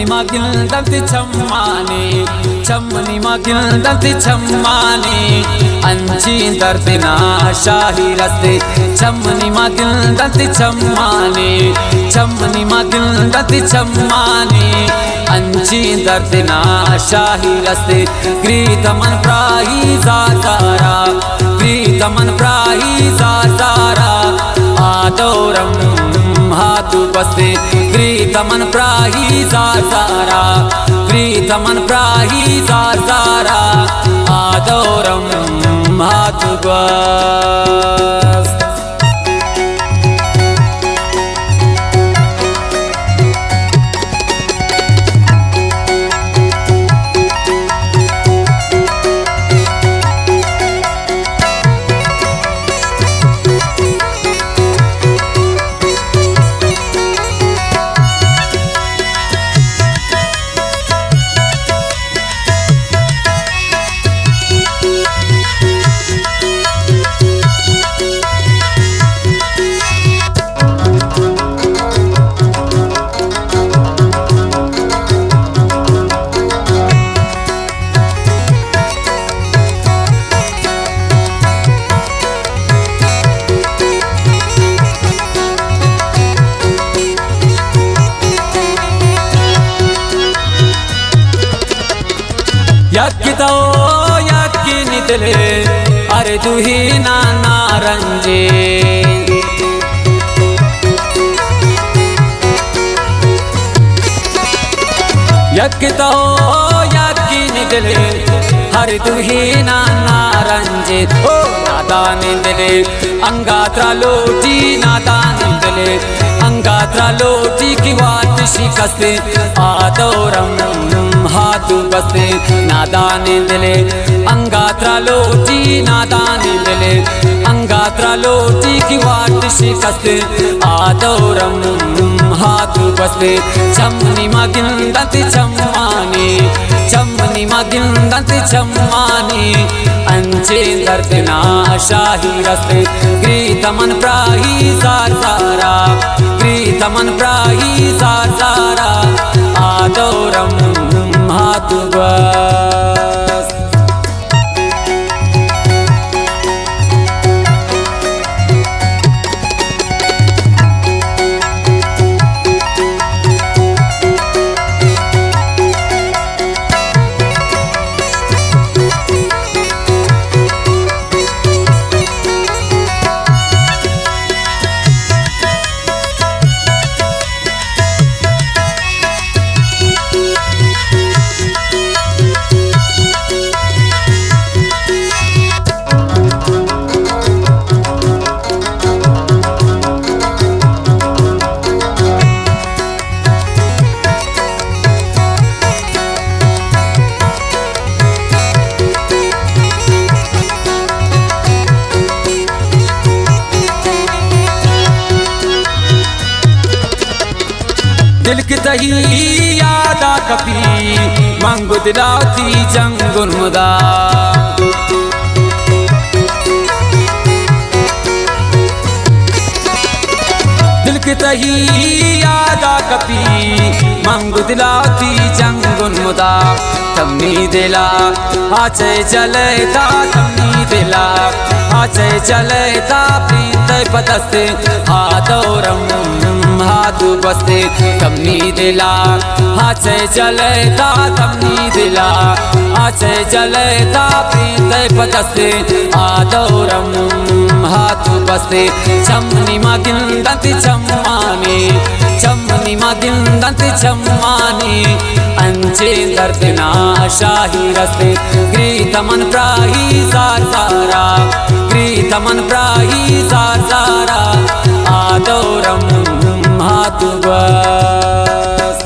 ما گندنت چمانی، چمنی ما گندنت چمانی، انچیں درد نا شاہی رستے۔ چمنی ما گندنت چمانی، چمنی ما گندنت چمانی، انچیں درد نا شاہی رستے۔ گریت من پراہی زار زارا، گریت من پراہی زار زارا، آ دورم ہاتو بستے۔ گریت من پراہی زار زارا، گریت من پراہی زار زارا، آ دورم ہاتو بست۔ یکی تو یکی نی دلے، ہر دوہی نانا رنجے۔ یکی تو یکی نی دلے، ہر دوہی نانا رنجے۔ او نادانی دلے، انگا ترا لوٹی نادانی دلے، انگا ترا لوٹی کہ وارت شکستے۔ آ دورم ہاتو بستے۔ نادانی دلے، انگا ترا لوٹی نادانی دلے، انگا ترا لوٹی کہ وارت شکستے۔ آ دورم ہاتو بستے۔ چمنی ما گندنت چمانی، چمنی ما گندنت چمانی، انچیں درد نا شاہی رستے۔ گریت من پراہی زار زارا، گریت من پراہی زار زارا، آ دورم ہاتو بست۔ دل کہ تئی یادا کپی، من گوں دلا وتی جنگ گوں مدام۔ دل کہ تئی یادا کپی، من گوں دلا وتی جنگ گوں مدام۔ تمنی دلا آ چے جلے تا، تمنی دلا آ چے جلے تا، پریت پہ دستے آ دورم ہاتو بستے۔ تمنی دلا آ چے جلے تا، تمنی دلا آ چے جلے تا، پریت پہ دستے آ دورم ہاتو بستے۔ چمنی ما گندنت چمانی، چمنی ما گندنت چمانی، انچیں درد نا شاہی رستے۔ گریت من پراہی زار زارا، گریت من پراہی زار زارا، آ دورم ہاتو بست۔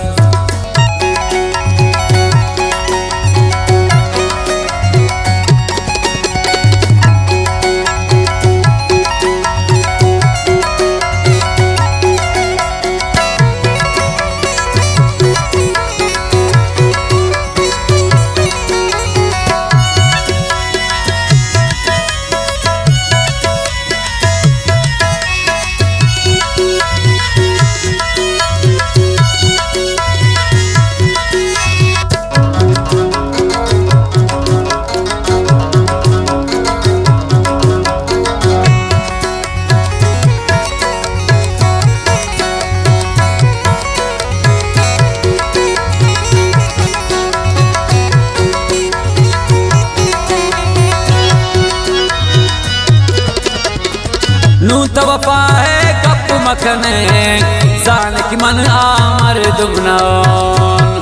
وفا ءِ گپ مکن ئے، زان کہ من آ مردم نہ آں۔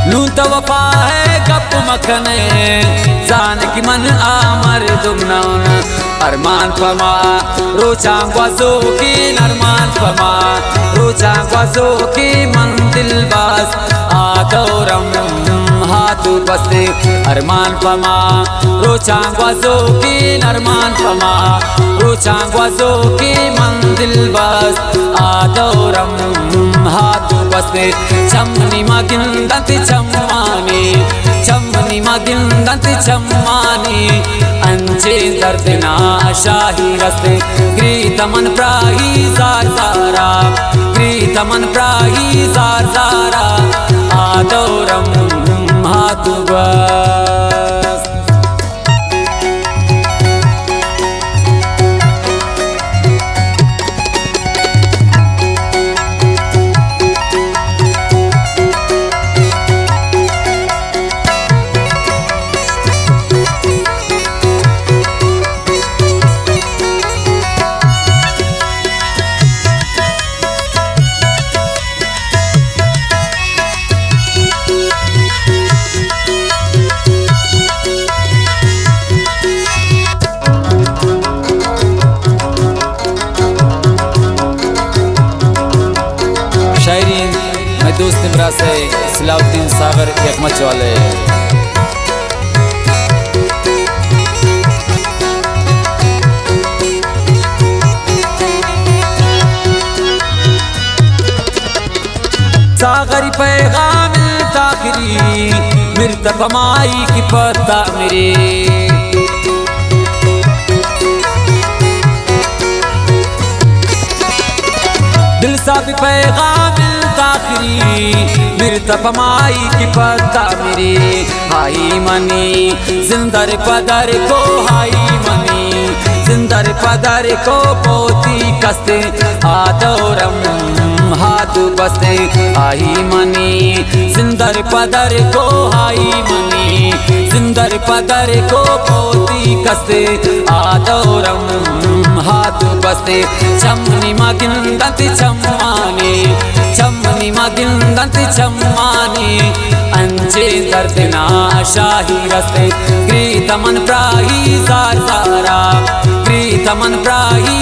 نوں تو وفا ءِ گپ مکن ئے، زان کہ من آ مردم نہ آں۔ ارمان پہ ما روچاں گوزوکیں، ارمان پہ ما روچاں گوزوکیں، من دل باز آ دورم ہاتو بستے۔ ارمان پہ ما روچاں گوزوکیں، ارمان پہ ما روچاں گوزوکیں، من دل باز آ دورم ہاتو بستے۔ چمنی ما گندنت چمانی، چمنی ما گندنت چمانی، انچیں درد نا شاہی رستے۔ گریت من پراہی زار زارا، گریت من پراہی زار زارا، آ دورم ہاتو بس۔ شاعری مئے دوست براس ءِ صلاح الدین ساغر یکمچ والے۔ ساغری پیغام تاخری، مرت پمائی کی پتا میری۔ دل صاحب پیغام تاخری، مرت پمائی کی پتا میری۔ ہائی منی زندر پدر کو، ہائی منی زندر پدر کو، پوتی کستے آ دورم ہاتو بستے۔ آئی منی زندر پدر کو، آئی منی زندر پدر کو، پوتی کستے آ دورم ہاتو بستے۔ چمنی ما گندنت چمانی، چمنی ما گندنت چمانی، انچیں درد نا شاہی رستے۔ گریت من پراہی زار زارا، گریت من پراہی